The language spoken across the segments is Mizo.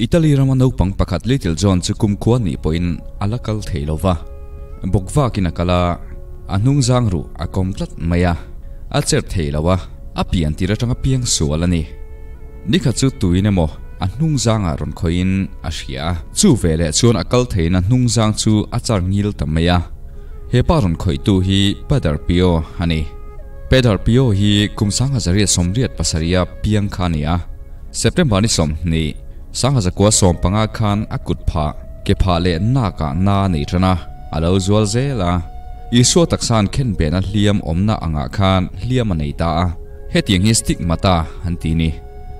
Italy rama naupang pakhat Little John chu kumkhua nih pawhin a la kal thei lo va, bawk vakin a kal a, a hnungzang ruh a kawm tlat mai a, a cher thei lo a, a pian tir atanga piang sual a ni. Nikhat chu tuin emaw a hnungzangah rawn khawihin a hria a, chu veleh chuan a kal theiin a hnungzang chu a char ngil ta mai a. He pa rawn khawihtu hi Pader Pio a ni. Pader Pio hi kum 1887 a piang kha a ni a. September ni 20, 1915 khan a kut phah, ke phah leh nakah na a nei tan a, a lo zual zel a. Isua taksa an khen behna hliam awmna angah khan hliam a nei ta a. Hetiang hi stigmata an ti ni.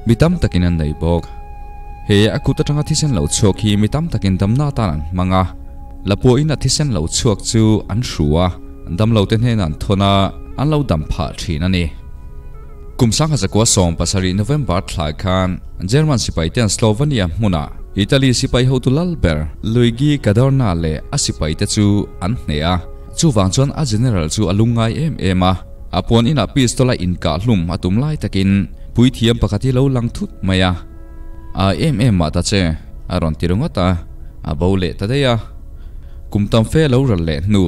Mi tam takin an nei bawk. He a kut atanga thisen lo chhuak hi mi tam takin damna atan an hmang a. Lapua-in a thisen lo chhuak chu an hru a, damlo te hnenah an thawn a, an lo dam phah thin a ni. Kum 1917 November thla khan German sipai ten Slovenia hmunah Italy sipai hotu lal ber Luigi Cadorna leh a sipai te chu an hneh a. Chuvang chuan a general chu a lungngai em em a. A puan inah pistol a inkah hlum a tum lai takin puithiam pakhat hi lo lang thut mai a. A em em mah ta che, a rawn ti ringawt a, a bo leh ta daih a. Kum tam fe lo ral leh hnu,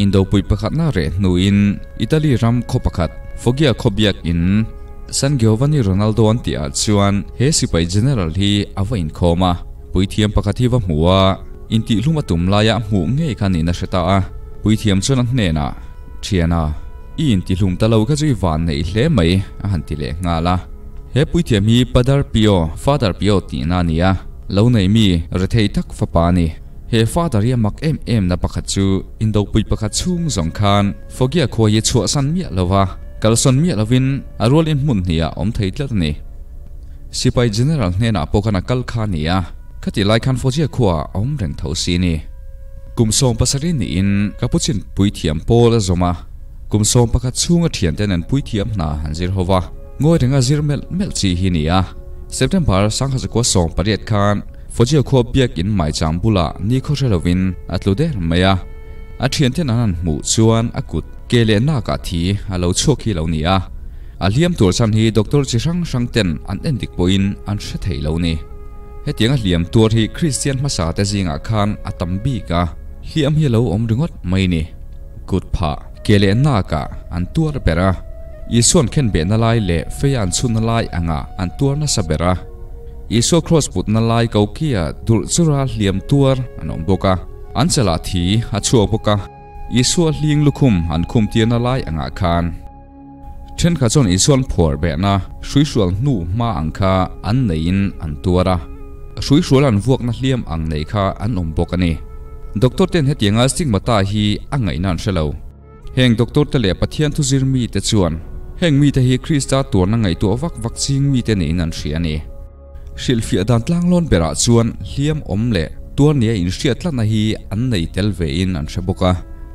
Indopui pakhatna reh hnuin Italy ram khaw pakhat, Foggia khaw biakin San Giovanni Ronaldo an tih ah chuan he sipai general hi a va inkhawm a. Puithiam pakhat hi va hmu a, intihhlum a tum laia a hmuh ngei kha niin a hre ta a. Puithiam chuan a hnenah, Thiana, i intihlum ta lo kha chu i van neih hle mai, a han ti leh nghal a. He puithiam hi Padar Pio, Father Pio tihna a ni a, lo nei mi rethei tak fapa a ni. He Father hi a mak em em na pakhat chu indopui pakhat chhung zawng khan Foggia khua hi chhuahsan miah lo va, kalsawn miah lovin a rualin hmun hnih ah awm thei tlat a ni. Sipai General hnenah pawh khan a kal kha a ni a, khatih lai khan Foggia khua ah a awm reng tho si a ni. Kum 17 niin Capuchin puithiam pawl a zawm a, kum 11 chhunga thianten an puithiam hna an zir ho va, ngawi renga zir melh melh chi hi ni a. September 1918 khan Foggia khua biakin maichang bulah nikhaw hre lovin a tlu der mai a, a thianten an han hmuh chuan a kut ke leh nakah thi a lo chhuak hi lo ni a, a hliam tur chhan hi doctor chi hrang hrang ten an endik pawhin an hre thei lo ni. Hetianga hliam tuar hi Kristian hmasa te zingah khan a tam bik a, hliam hi a lo awm ringawt mai ni. Kut phah, ke leh nakah an tuar ber a, Isua'n khenbehna lai leh feia an chhunna lai angah an tuar nasa ber a. Isua kraws putna lai kokia dulh chura hliam tuar an awm bawk a, an chalah thi a chhuak bawk a, Isua hling lukhum an khum tirna lai angah khan. Thenkhat chuan Isua'n phuar behna hruihrual hnu hma ang kha an neiin an tuar a, hruihrual an vuakna hliam ang nei kha an awm bawk a ni. Doctor ten hetianga stigmata hi a ngaihna an hre lo. Heng doctor te leh Pathian thuzir mite chuan heng mite hi Krista tuarna ngaihtuah vak vak ching mite niin an hria a ni. Hrilhfiah dan tlanglawn berah chuan hliam awm leh tuar nia inhriat tlatna hi an nei tel vein an hre bawk a.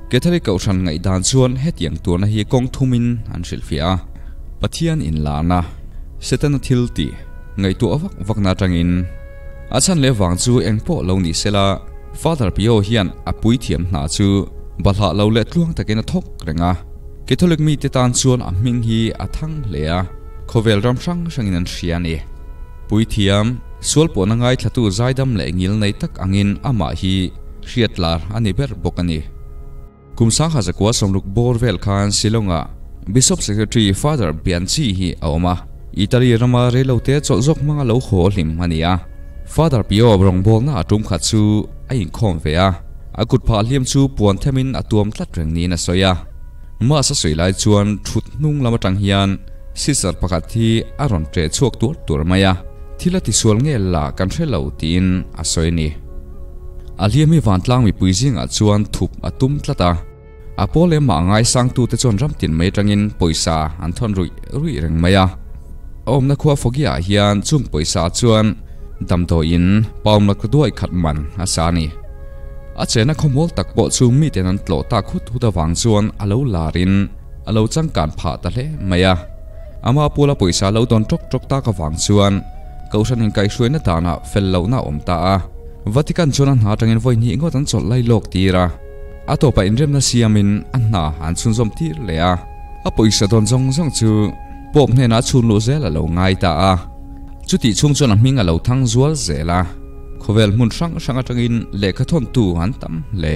Catholic Kohhran ngaihdan chuan hetiang tuarna hi kawng thumin an hrilhfiah a. Pathian inlarna, Setana thil tih, ngaihtuah vak vakna atangin a chhan leh vang chu engpawh lo ni sela, Father Pio hian a puithiam hna chu balhah lo leh tluang takin a thawk reng a. Catholic mite tan chuan a hming hi a thang hle a. Khawvel ram hrang hrangin an hria a ni. Puithiam, sual pawhna ngaithlatu zaidam leh ngil nei tak angin amah hi hriatlar a ni ber bawk a ni. Kum 1960 bawr vel khan Shillong-ah Bishop Secretary Father Bianchi hi a awm a, Italy rama reilote chawlh zawk hmanga lo haw hlim a ni a. Father Pio rawngbawlna a tum khat chu a inkhawm ve a, a kut phah hliam chu puan themin a tuam tlat reng niin a sawi a. Mass a sawi lai chuan thut hnung lam atang hian Sister pakhat hi a rawn ṭeh chhuak tuar tuar mai a, thil a tisual nge la kan hre lo tiin a sawi a ni. A hliam hi vantlang mipui zingah chuan thup a tum tlat a, a pawl leh mah ngaisangtute chuan ram tin mai atangin pawisa an thawn ruih ruih reng mai a. A awmna khua Foggia ah hian chung pawisa chuan damdawiin paumla ka duai khat man a sa a ni. A chena khawmual tak pawh chu miten an tlawh tak hut hut avang chuan a lo larin a lo changkan phah ta hle mai a. Ama pula pawisa lo dawn tawk tawk tak avang chuan Kohhran inkaihhruaina danah fel lohna a awm ta a. Vatican chuan a hna atangin vawi hnih ngawt an chawlh lai lawk tir a. A tawpah inremna siamin a hna an chhunzawm tir leh a. A pawisa dawn zawng zawng chu Pope hnenah a chhun luh zel a lo ngai ta a. Chutih chhung chuan a hming a lo thang zual zel a. Khawvel hmun hrang hrang atangin lehkha thawntu an tam hle.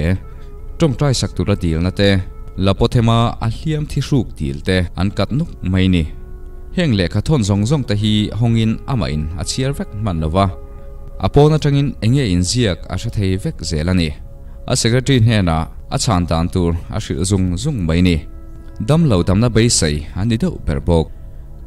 Tawngtai sak tura dilna te, Lapothema a hliam thi hruk dil te an kat nuk mai ni. Heng lehkha thawn zawng zawng te hi hawngin amahin a chhiar vek hman lo va, a pawn atangin enge inziak a hre thei vek zel a ni. A secretary hnenah a chhan dan tur a hrilh zung zung mai ni. Damlo damna beisei a ni deuh ber bawk.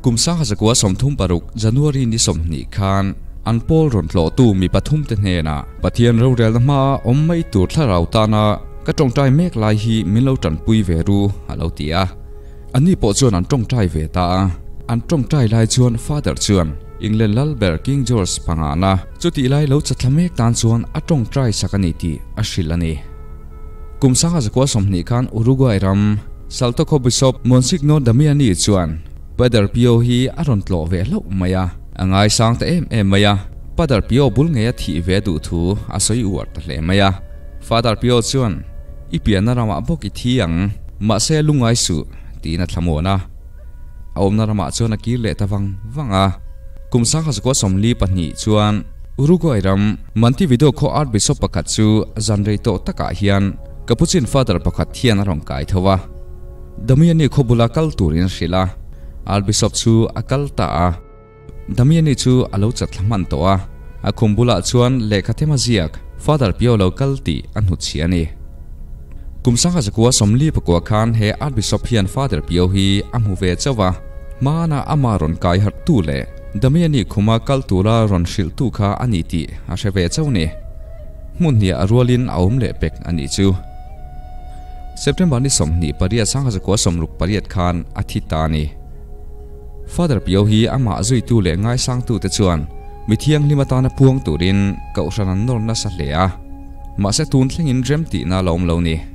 Kum sangha 36 January ni 20 khan an pawl rawn tlawhtu mi pathum te hnenah Pathian rorelna hmaa awm mai tur thlarau tana ka tawngtai mek lai hi min lo tanpui ve ru a lo ti a. Anni pawh chuan an tawngtai ve ta a. An tawngtai lai chuan Father chuan England Lalber King George pangana chutih lai lo chatthla mek tan chuan a tawngtai sak a ni tih a hrilh a ni. Kum 1920 khan Uruguay ram Salto khaw Bishop Monsignor Damiani chuan Padre Pio hi a rawn tlawh ve hlauh mai a, a ngaisang ta em em mai a, Padre Pio bul ngei a thih ve duh thu a sawi uar ta hle mai a. Father Pio chuan, I pianna ramah bawk i thi ang, mahse lungngai suh, tiin a thlamuan a. A awmna ramah chuan a kir leh ta vang vang a. Kum 1942 chuan Uruguay ram Montevideo khaw Archbishop pakhat chu zan rei tawh takah hian Capuchin Father pakhat hian a rawn kai tho a. Damiani khaw bula kal turin a hrilh a, Archbishop chu a kal ta a. Damiani chu a lo chat thla hman tawh a, a khum bulah chuan lehkha them a ziak, Father Pio lo kal tih a hnutchhiah a ni. Kum 1949 khan he Archbishop hian Father Pio hi a hmu ve chauh a, hmana ama rawn kai harh tu leh Damiani khuma kal tura rawn hrilh tu kha a ni tih a hre ve chauh ni. Hmun hniah a rualin a awm leh pek a nih chu. September ni 28 1968 khan a thi ta a ni. Father Pio hi amah zuitu leh ngaisangtute chuan mi thianghlim atana puang turin kohhran an nawr nasa hle a, mahse tun thlengin rem tihna a la awm lo ni.